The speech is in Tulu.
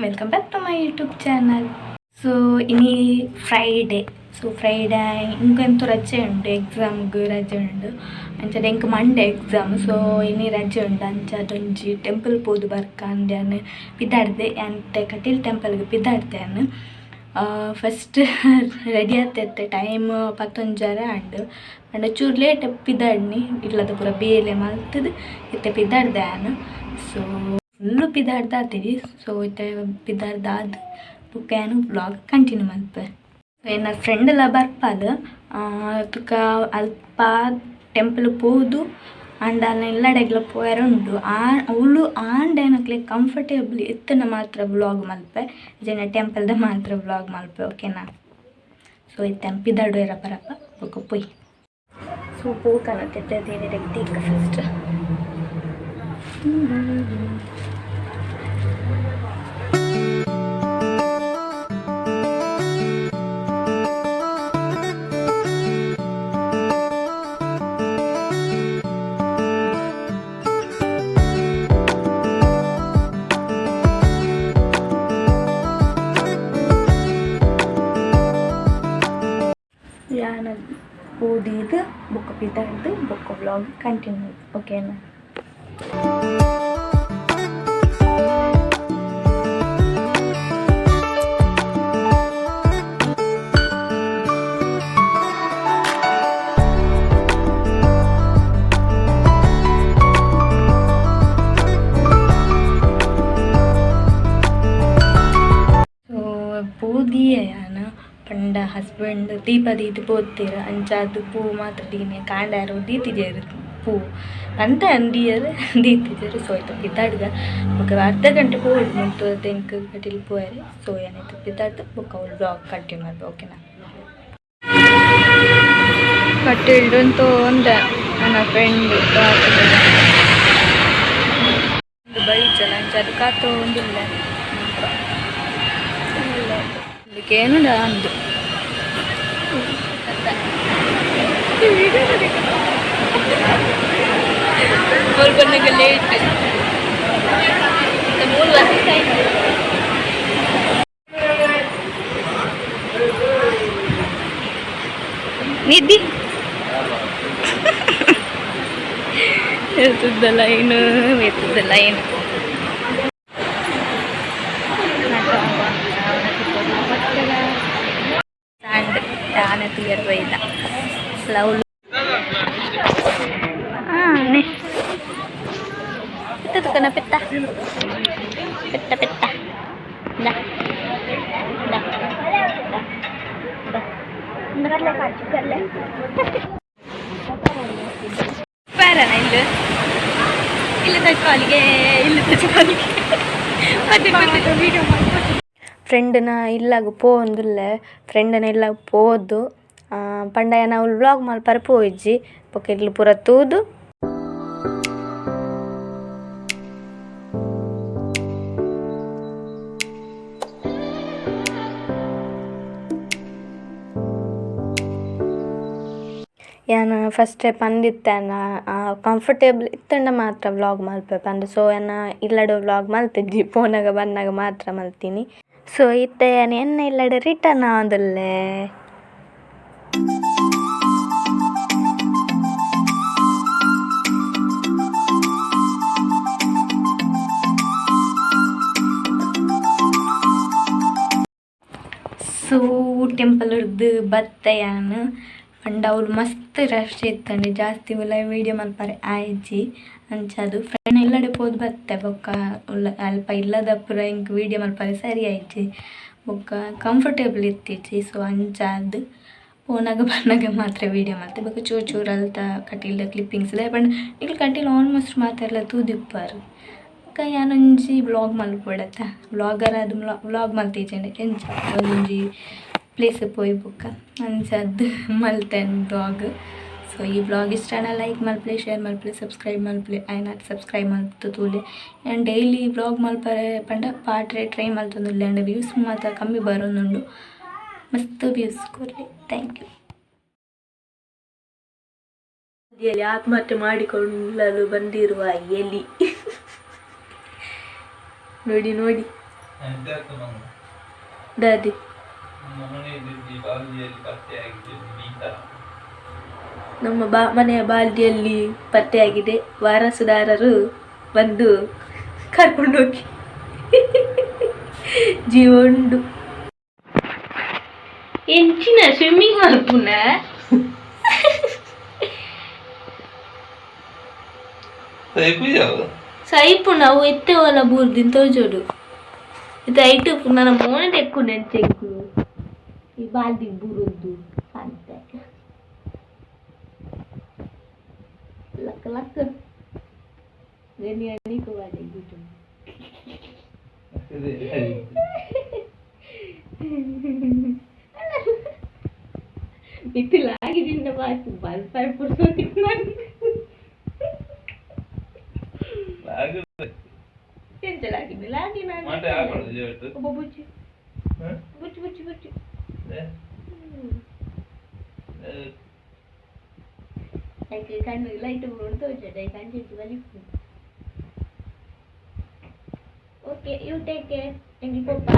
Welcome back to my YouTube channel. So ಇನಿ ಫ್ರೈಡೆ. ಸೊ ಫ್ರೈಡೆ ಇಂಕಂತೂ ರಜೆ ಉಂಡು, ಎಕ್ಸಾಮ್ಗೆ ರಜೆ ಉಂಡು. ಅಂಚಾದ ಎಂಕ್ ಮಂಡೆ ಎಕ್ಸಾಮ್, ಸೊ ಇನಿ ರಜೆ ಉಂಡು. ಅಂಚಾದ ಒಂಜಿ ಟೆಂಪಲ್ ಪೋದು ಬರ್ಕ ಅಂದ್ ಪಿದಾಡ್ದೆ ಅಂತೆ ಕಟೀಲ್ ಟೆಂಪಲ್ಗೆ ಪಿದಾಡ್ದೆ. ಫಸ್ಟ್ ರೆಡಿ ಆತೈತೆ, ಟೈಮ್ ಪತ್ತೊಂಜಾರ ಅಂಡು ಅಂಡ ಚೂರು ಲೇಟ್ ಪಿದಾಡ್ನಿ, ಇಲ್ಲದ ಪೂರ ಬೇಲೆ ಮಲ್ತದು ಇತ್ತೆ ಪಿದಾಡ್ದೆ ಆನ್. ಸೊ ಫುಲ್ಲು ಪಿದಾಡ್ದಾತಿರಿ. ಸೊ ಇತ್ತೆ ಪಿದಾಡ್ದಾದ್ ಬೊಕ್ಕ ಯಾನ್ ವ್ಲಾಗ್ ಕಂಟಿನ್ಯೂ ಮಲ್ಪೆ. ಎನ್ನ ಫ್ರೆಂಡ್ ಎಲ್ಲ ಬರ್ಪಾಲ್ ತುಕ ಅಲ್ಪ ಟೆಂಪಲ್ ಪೋದು ಅಂಡ ಅಲ್ನ ಇಲ್ಲಡೆಗ್ಲ ಪೋಯರ ಉಂಡು. ಆ ಅವಳು ಆಂಡ ಏನಕ್ಲೆ ಕಂಫರ್ಟೇಬಲ್ ಇತ್ತನ ಮಾತ್ರ ವ್ಲಾಗ್ ಮಲ್ಪೆ, ಜನ ಟೆಂಪಲ್ದ ಮಾತ್ರ ವ್ಲಾಗ್ ಮಲ್ಪೆ, ಓಕೆನಾ? ಸೊ ಇತ್ತೆ ಪಿದಾಡುವೆರ ಪರಪ್ಪ ಬೊಕ್ಕ ಪೋಯ್. ಸೊ ಪೋಕನ ತೆತ್ತದೇನೆ ತೀಕ ಫಸ್ಟ್. ಯಾನ ಓದಿದ್ದು ಬೊಕ್ಕ ಪಿದಾಡ್ದು ಬೊಕ್ಕ ವ್ಲಾಗ್ ಕಂಟಿನ್ಯೂ, ಓಕೆನಾ? ಸೊ ಪೋದಿಯೆ ಯಾನ ಪಂಡ ಹಸ್ಬೆಂಡ್ ದೀಪ ದೀದ್ ಪೋತೆರ್, ಅಂಚಾದ್ ಪೂ ಮಾತ್ರ ದೀನೆ ಕಾಂಡಾರು ದೀತಿಜೆರ್, ಪೂ ಪಂತ ಅಂದಿಯರ್ ದೀತಿಜೆರ್. ಸೊ ಇತ್ತೆ ಪಿದಾಡ್ಗ ಬೊಕ್ಕ ಅರ್ಧ ಗಂಟೆ ಪೋವೊಡು ಮುಲ್ತು ಎಂಕ್ ಕಟೀಲ್ ಪೋಯೆರೆ. ಸೊ ಯಾನ್ ಇತ್ತೆ ಪಿದಾಡ್ದ್ ಬೊಕ್ಕ ಅವ್ಲು ವ್ಲಾಗ್ ಕಂಟಿನ್ಯೂ ಮಲ್ಪೆ, ಓಕೆನಾ? ಕಟೀಲ್ಡ್ ಒಂದೆ ನನ್ನ ಫ್ರೆಂಡ್ ಬೈಜಲ ಅಂಚಾದ್ ಕಾತೊಂದುಲ್ಲೆ. ಕೇನುಂಡ ಅಂದು ಬಂದಾಗ ಲೇಟ್ ಮೂರು ವರ್ಷ ಆಯ್ತು. ನಿಧಿ ಎತ್ತದ ಲೈನ್, ಎತ್ತದ ಲೈನ್. ದಾನ ತೀಯರ್ ಬೈದ ಲವ್. ನೆ ಪೆತ್ತ ತುಕನ ಪೆತ್ತ ಪೆತ್ತ ಪೆತ್ತ the the the the ಪರನ ಇಲ್ಲ ಇಲ್ಲ ತಚ್ಪಾಲಿಗೆ ಇಲ್ಲ ತಚ್ಪಾಲಿಗೆ ಮತ್ತೆ ಮತ್ತೆ ವಿಡಿಯೋ. ಫ್ರೆಂಡ್ನ ಇಲ್ಲಾಗ ಪೋವೊಂದುಲ್ಲೆ, ಫ್ರೆಂಡ್ನ ಇಲ್ಲಾಗ ಪೋದು ಪಂಡ ಯಾನ್ ಅವ್ಲು ವ್ಲಾಗ್ ಮಲ್ಪರೆ ಪೋಯಿಜಿ. ಬೊಕ ಇಲ್ಲ್ ಪೂರ ತೂದು ಯಾನ್ ಫಸ್ಟೇ ಪಂದಿತ್ತೆನ ಕಂಫರ್ಟೇಬಲ್ ಇತ್ತುಂಡ ಮಾತ್ರ ವ್ಲಾಗ್ ಮಲ್ಪೆ ಪಂದ್. ಸೊ ಯಾನ್ ಇಲ್ಲಡ್ ವ್ಲಾಗ್ ಮಲ್ತಿಜಿ, ಪೋನಗ ಬನ್ನಗ ಮಾತ್ರ ಮಲ್ತಿನಿ. ಸೊ ಇತ್ತೆ ಯಾನ್ ಎನ್ನ ಇಲ್ಲಡ್ ರಿಟರ್ನ್ ಆವೊಂದುಲ್ಲೆ. ಸೊ ಟೆಂಪಲ್ ಡ್ದು ಬತ್ತೆ ಯಾನ್. ಪಂಡ ಅವ್ಲು ಮಸ್ತ್ ರಶ್ ಇತ್ತಂಡ್, ಜಾಸ್ತಿ ಉಲಾಯಿ ವೀಡಿಯೋ ಮಲ್ಪರೆ ಆಯಿಜಿ. ಅಂಚಾದ್ ಫ್ರೆಂಡ್ ಇಲ್ಲಡೆ ಪೋದು ಬತ್ತೆ. ಬೊಕ್ಕ ಅಲ್ಪ ಇಲ್ಲದ ಪೂರ ಎಂಕ್ ವೀಡಿಯೋ ಮಲ್ಪರೆ ಸರಿ ಆಯಿಜಿ, ಬೊಕ್ಕ ಕಂಫರ್ಟೇಬಲ್ ಇತ್ತಿಜಿ. ಸೊ ಅಂಚಾದ್ ಪೋನಗ ಬನ್ನಗ ಮಾತ್ರ ವೀಡಿಯೋ ಮಲ್ತೆ. ಬೊಕ್ಕ ಚೂರು ಚೂರು ಅಲ್ತ ಕಟೀಲ್ದ ಕ್ಲಿಪ್ಪಿಂಗ್ಸ್ ದಾಯೆ ಪಂಡ ನಿಕುಲು ಕಟೀಲ್ ಆಲ್ಮೋಸ್ಟ್ ಮಾತೆರ್ಲ ತೂದಿಪ್ಪರ್. ಬೊಕ್ಕ ಯಾನೊಂಜಿ ವ್ಲಾಗ್ ಮಲ್ಪೊಡತ್ತ, ವ್ಲಾಗರ್ ಆದ್ ವ್ಲಾಗ್ ಮಲ್ತಿಜ್ಜಂಡ ಎಂಚ? ಒಂಜಿ ಪ್ಲೇಸ್ ಪೋಯಿ ಬೊಕ್ಕ ಅಂಚಾದ್ ಮಲ್ತೆನ್ ವ್ಲಾಗ್. ಸೊ ಈ ವ್ಲಾಗ್ ಇಷ್ಟ ಆಂಡ ಲೈಕ್ ಮಲ್ಪುಲೆ, ಶೇರ್ ಮಲ್ಪುಲೆ, ಸಬ್ಸ್ಕ್ರೈಬ್ ಮಲ್ಪುಲೆ. ಆಯ್ನಾತ್ ಸಬ್ಸ್ಕ್ರೈಬ್ ಮಲ್ತ್ ತೂಲೆ. ಯಾನ್ ಡೈಲಿ ವ್ಲಾಗ್ ಮಲ್ಪರೆ ಪಂಡ ಪಾಟ್ರೆ ಟ್ರೈ ಮಲ್ತೊಂದುಲ್ಲೆ, ಆಂಡ ವ್ಯೂಸ್ ಮಾತ ಕಮ್ಮಿ ಬರೊಂದುಂಡು. ಮಸ್ತ್ ವ್ಯೂಸ್ ಕೊರ್ಲೆ, thank you. ನದಿಯಲ್ಲಿ ಆತ್ಮಹತ್ಯೆ ಮಾಡಿಕೊಳ್ಳಲು ಬಂದಿರುವ ಎಲಿ ನೋಡಿ ನೋಡಿ. ದಾದಿ? ನಮ್ಮ ಬಾ ಮನೆಯ ಬಾಲ್ದಿಯಲ್ಲಿ ಪತ್ತೆಯಾಗಿದೆ. ವಾರಸುದಾರರು ಬಂದು ಕರ್ಕೊಂಡೋಗಿ. ಜೀವ ಉಂಡು. ಎಂಚಿನ ಸ್ವಿಮ್ಮಿಂಗ್ ಮಲ್ಪುನ? ಸೈಪು ನಾವು ಎತ್ತೆ ಒಲ ಬೂರ್ದಿನ ತೋಜೋಡು. ಇತ್ತೆ ಐಟ್ ನನ್ನ ಮೋನೆ ತೆಕ್ಕು ನೆಂಚೆಂಕು ಈ ಬಾಲ್ದಿ ಬೂರೊಂದು ಅಂತೆ. ಲಕ್ಕ ಲಕ್ಕ ಗನಿ ಅನಿಕು ಬಾಡೆ ಗುಟು. ಮಿತ್ತು ಲಾಗಿದಿಂದ ಬಾತು ಬಲ್ಪಾಯ್ ಪುರ್ಸೊತ್ತಿಗೆ. ಎಂಚ ಲಾಗಿದ್ದು ಲಾಗಿ ನಾನು ಒಬ್ಬ ಬುಚ್ಚಿ ಬುಚ್ಚಿ ಬುಚ್ಚಿ ಬುಚ್ಚಿ. ಲೈಕ್ ಕಣ್ಣು ಲೈಟ್ ಬೂರ್ದು ತೋಜಡ ಕಂಚಿ ಬಲಿಪು. Okay, you take care. ಎಂಗೆ ಪೋಪ.